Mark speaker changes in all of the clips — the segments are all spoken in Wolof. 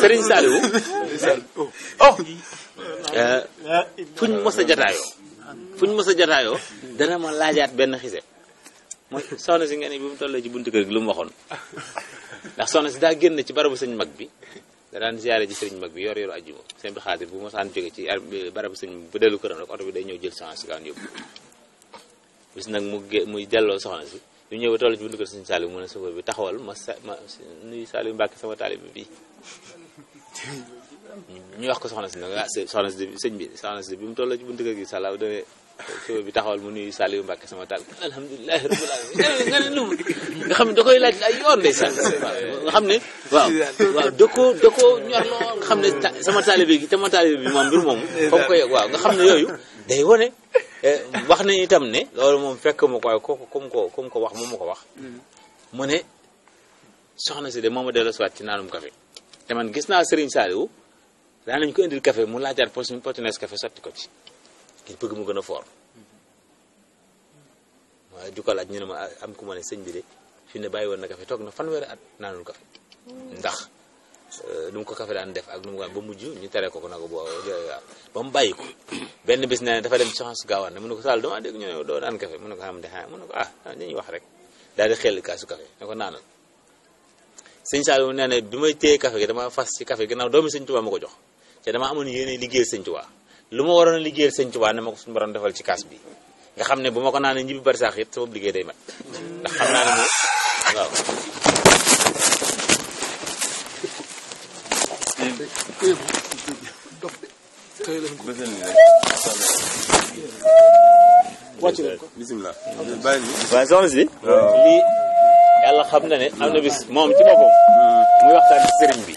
Speaker 1: Serigne Saliou fuñ mos a jataayoo dana ma laajaat benn xise mooy soxna si nga ne bi mu tollee ci buntu kër gi lu mu waxoon ndax soxna si daa génn ci barabu sëñ mag bi da daan ziyaare ci sëriñ mag bi yor yoru ajjuma sëñ bi xaatir bu mosaan jóge ci barabu sëñ bu dellu këram rek oto bi day ñëw jël soxna si gaan yóbbu bis nag muy delloo soxna si yu ñëw ba toll ci buntu kër sëñ Saliou mu ne sofër bi taxawal ma nuyu Saliou Mbacke sama taalibe bi ñu wax ko soxna si nag soxna si sëñ bi soxna si bi mu toll ci buntu kër gi Saliou dane sofër bi taxawal mu nuyu Saliou Mbacke sama taalibe alhamdulilahi rabbil alamin nga ne lu nga xam ne da koy laaj ay yoon ndeysaan nga xam ne waaw da ko ñor loo nga xam ne sama taalibe gi te ma taalibe bi moom mbir moomu comme ko waaw nga xam ne yooyu day wone wax nañ itam ne loolu moom fekk ma ko waaye comme ko wax moom ma ko wax mu ne soxna si de moom a dellu siwaat ci naanum café te man gis naa Serigne Saliou daan nañ ko indil café mu laajaat potiness café sotti ko ci ngir bëgg mu gën a fort waaye ju ko laaj ñu ne ma am ku ma ne sëñ bi de fi ne bàyyi woon na café toog na fanweeri at naanul café ndax nu mu ko café daan def ak nu mu ba mujj ñu tere ko na ko waaw ba mu bàyyi ko benn bis nee na dafa dem ci soxna su gaawaan ne mu ne ko Sall dama dégg ñu ne doo naan café mu ne ko xam de mu ne ko dañuy wax rek daal di xel kaasu café ne ko naanal sëñ Saliou nee na bi may téye café gi dama fas ci café ginnaaw doomi sëñ Tuubaa ma ko jox te dama amoon yéene liggéeyal sëñ Tuubaa lu ma waroon a liggéeyal sëñ Tuubaa ne ma ko suñu borom defal ci kaas bi nga xam ne bu ma ko naanee ñibbi bari saax it sama liggéey day mat ndax xam naa ne moom waaw
Speaker 2: bismillah
Speaker 1: waaw soxna si lii yàlla xam na ne am na bis moom ci boppam muy waxtaan ci sëriñ bi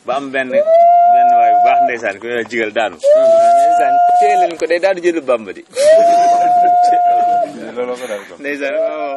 Speaker 1: ba am benn waay bu baax ndeysaan ku ne jigal daanu ndeysaan téye leen ko day daanu jëlu Bàmba di
Speaker 2: looloo ko daal ko
Speaker 1: ndeysaan waaw